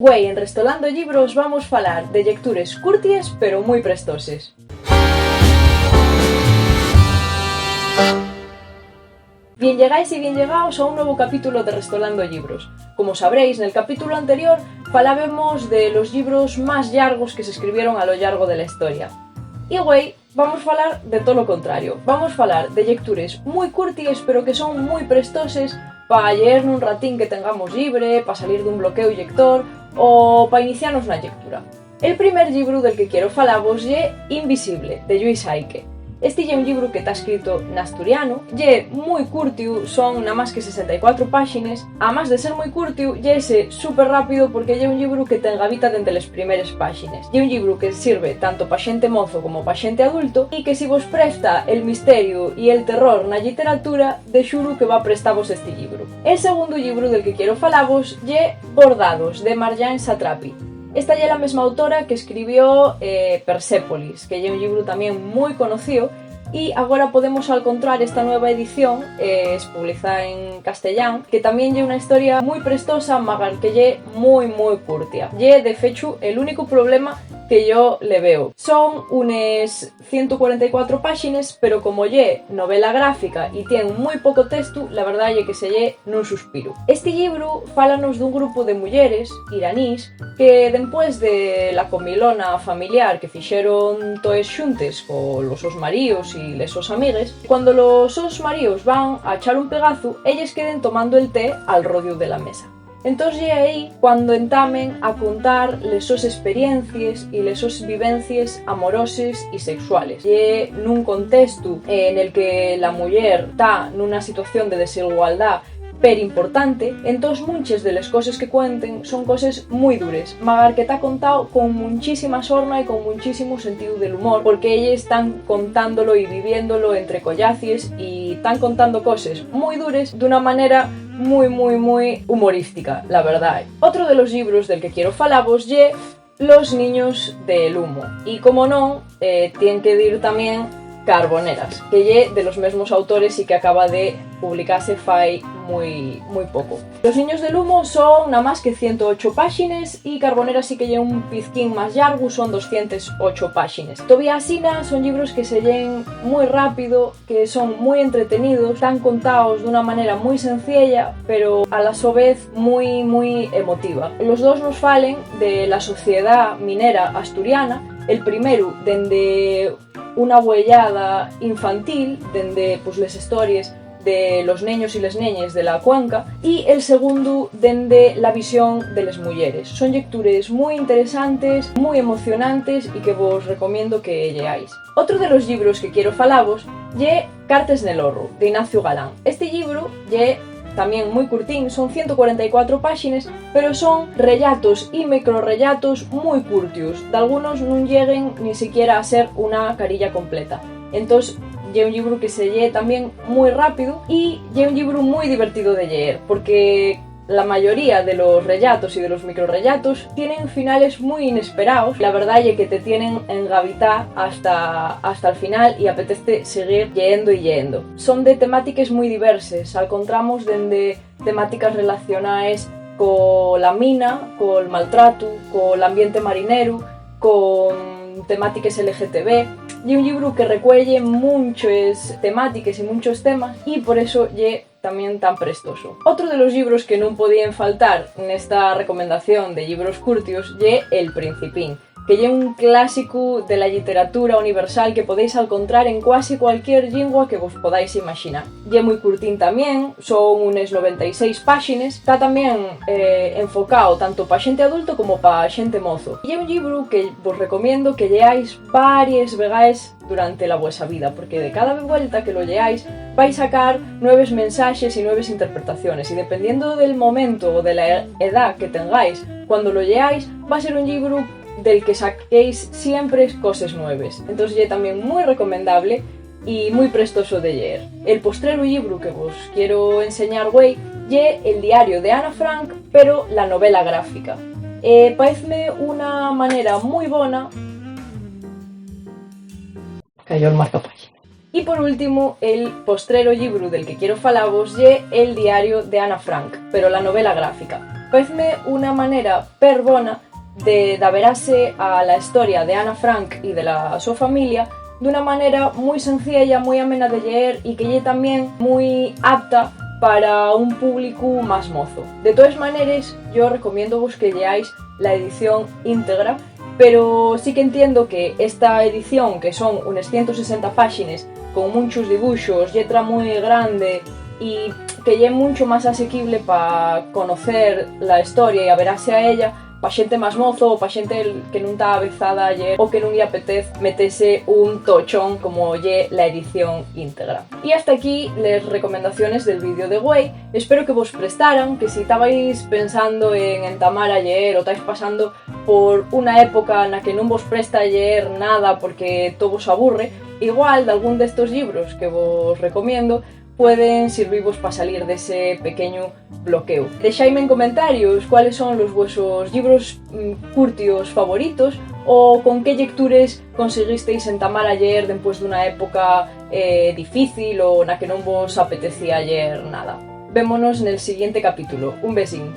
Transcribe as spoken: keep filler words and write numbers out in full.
Güei, en Restolando Llibros vamos falar de llectures curties pero mui prestoses. Bien llegáis y bien llegaos a un nuevo capítulo de Restolando Llibros. Como sabréis, nel capítulo anterior falábemos de los llibros más llargos que s'escribieron a lo llargo de la historia. Y güei, vamos falar de todo lo contrario. Vamos falar de llectures mui curties pero que son mui prestoses pa lleer nun ratín que tengamos llibre, pa salir d'un bloqueu llector o pa inicianos na llectura. El primer llibru del que quiero falavos ye Invisible, de Lluís Ayque. Esti ye un llibru que ta escrito n'asturianu, ye mui curtiu, son namás que sesenta y cuatro páxines. Amás de ser mui curtiu, lléese súper rápido porque ye un llibru que t'engabita dende les primeres páxines. Ye un llibru que sirve tanto pa xente mozo como pa xente adulto, y que si vos presta el misteriu y el terror na lliteratura, de xuru que va prestavos esti llibru. El segundu llibru del que quiero falavos ye Bordados, de Marjane Satrapi. Esta ye la mesma autora que escribió, eh, Persépolis, que ye un llibru tamién mui conocío, y agora podemos alcontrar esta nueva edición, eh, espublizá en castellán, que tamién ye una historia mui prestosa, magar que ye mui, mui curtia. Ye, de fechu, el único problema que yo le veo. Son unes ciento cuarenta y cuatro páxines, pero como ye novela gráfica y tien mui poco testu, la verdá ye que se lee nun suspiru. Esti llibru fálanos d'un grupu de muyeres iranís que, dempués de la comilona familiar que fixeron toes xuntes colos sos maríos y les sos amigues, cuando los sos maríos van a echar un pegazu, elles queden tomando el té al rodiu de la mesa. Entós ye ehí cuando entamen a contar les sos esperiencies y les sos vivencies amoroses y sexuales. Ye nun contestu, eh, nel que la muyer ta nuna situación de desigualdá perimportante, entós munches de les coses que cuenten son coses mui dures, magar que ta contao con munchísima sorna y con munchísimu sentíu del humor, porque elles tán contándolo y viviéndolo entre collacies y tán contando coses mui dures d'una manera mui, mui, mui humorística, la verdá. Otru de los llibros del que quiero falavos ye Los niños del humo. Y, como non, eh, tien que dir tamién Carboneras, que ye de los mesmos autores y que acaba de publicase fai mui, mui poco. Los niños del humo son namás que ciento ocho páxines y Carboneras sí que ye un pizquín más llargu, son doscientos ocho páxines. Tovía asina, son llibros que se leen mui rápido, que son mui entretenidos, tán contaos d'una manera mui senciella, pero a la so vez mui, mui emotiva. Los dos nos falen de la sociedá minera asturiana, el primeru dende una güeyada infantil, dende, pues, les histories de los neños y les neñes de la cuenca, y el segundu dende la visión de les muyeres. Son llectures mui interesantes, mui emocionantes y que vos recomiendo que lleáis. Otru de los llibros que quiero falavos ye Cartes nel horru, d'Ignacio Galán. Esti llibru ye tamién mui curtín, son ciento cuarenta y cuatro páxines, pero son rellatos y microrrellatos mui curtius. Dalgunos nun lleguen ni siquiera a ser una carilla completa. Entós, ye un llibru que se lee tamién mui rápidu y ye un llibru mui divertido de lleer, porque la mayoría de los rellatos y de los microrrellatos tienen finales mui inesperaos. La verdá ye que te tienen engabitá hasta, hasta el final y apetezte seguir lleendo y lleendo. Son de temátiques mui diverses. Alcontramos dende temátiques relacionaes cola mina, col maltratu, col ambiente marineru, con temátiques L G T B. Ye un llibru que recuelle munches temátiques y munchos temas y por eso ye tamién tan prestoso. Otru de los llibros que nun podíen faltar nesta recomendación de llibros curtios ye El Principín, que ye un clásicu de la lliteratura universal que podéis alcontrar en cuasi cualquier llingua que vos podáis imaxinar. Ye mui curtín tamién, son unes noventa y seis páxines, ta tamién, eh, enfocao tanto pa xente adulto como pa xente mozo. Ye un llibru que vos recomiendo que lleáis varies vegaes durante la vuesa vida, porque de cada vuelta que lo lleáis, vais sacar nueves mensaxes y nueves interpretaciones, y dependiendo del momento o de la edá que tengáis cuando lo lleáis, va a ser un llibru del que saquéis siempre coses nueves. Entós ye tamién mui recomendable y mui prestoso de lleer. El postreru llibru que vos quiero enseñar güei ye El diario de Ana Frank, pero la novela gráfica. Eh, paezme una manera mui bona. Cayó el marcapáxina. Y por último, el postrero llibru del que quiero falavos ye El diario de Ana Frank, pero la novela gráfica. Paezme una manera perbona de daverase a la historia de Ana Frank y de la so familia d'una manera mui senciella, mui amena de lleer y que ye tamién mui apta para un públicu más mozo. De toes maneres, yo recomiéndovos que lleáis la edición íntegra, pero sí que entiendo que esta edición, que son unes ciento sesenta páxines, con munchos dibuxos, lletra mui grande y que ye muncho más asequible pa conocer la historia y averase a ella, pa xente más mozo o pa xente que nun ta avezada a lleer o que nun-y apetez metese un tochón como ye la edición íntegra. Y hasta aquí les recomendaciones del vídeo de güei. Espero que vos prestaran, que si tabais pensando en entamar a lleer o tais pasando por una época na que nun vos presta lleer nada porque too vos aburre, igual d'algún d'estos llibros que vos recomiendo pueden sirvivos pa salir d'ese pequeñu bloqueu. Dexaime en comentarios cuáles son los vuesos llibros, mm, curtios favoritos o con qué llectures consiguisteis entamar a lleer dempués d'una época, eh, difícil o na que non vos apetecía lleer nada. Vémonos nel siguiente capítulo. Un besín.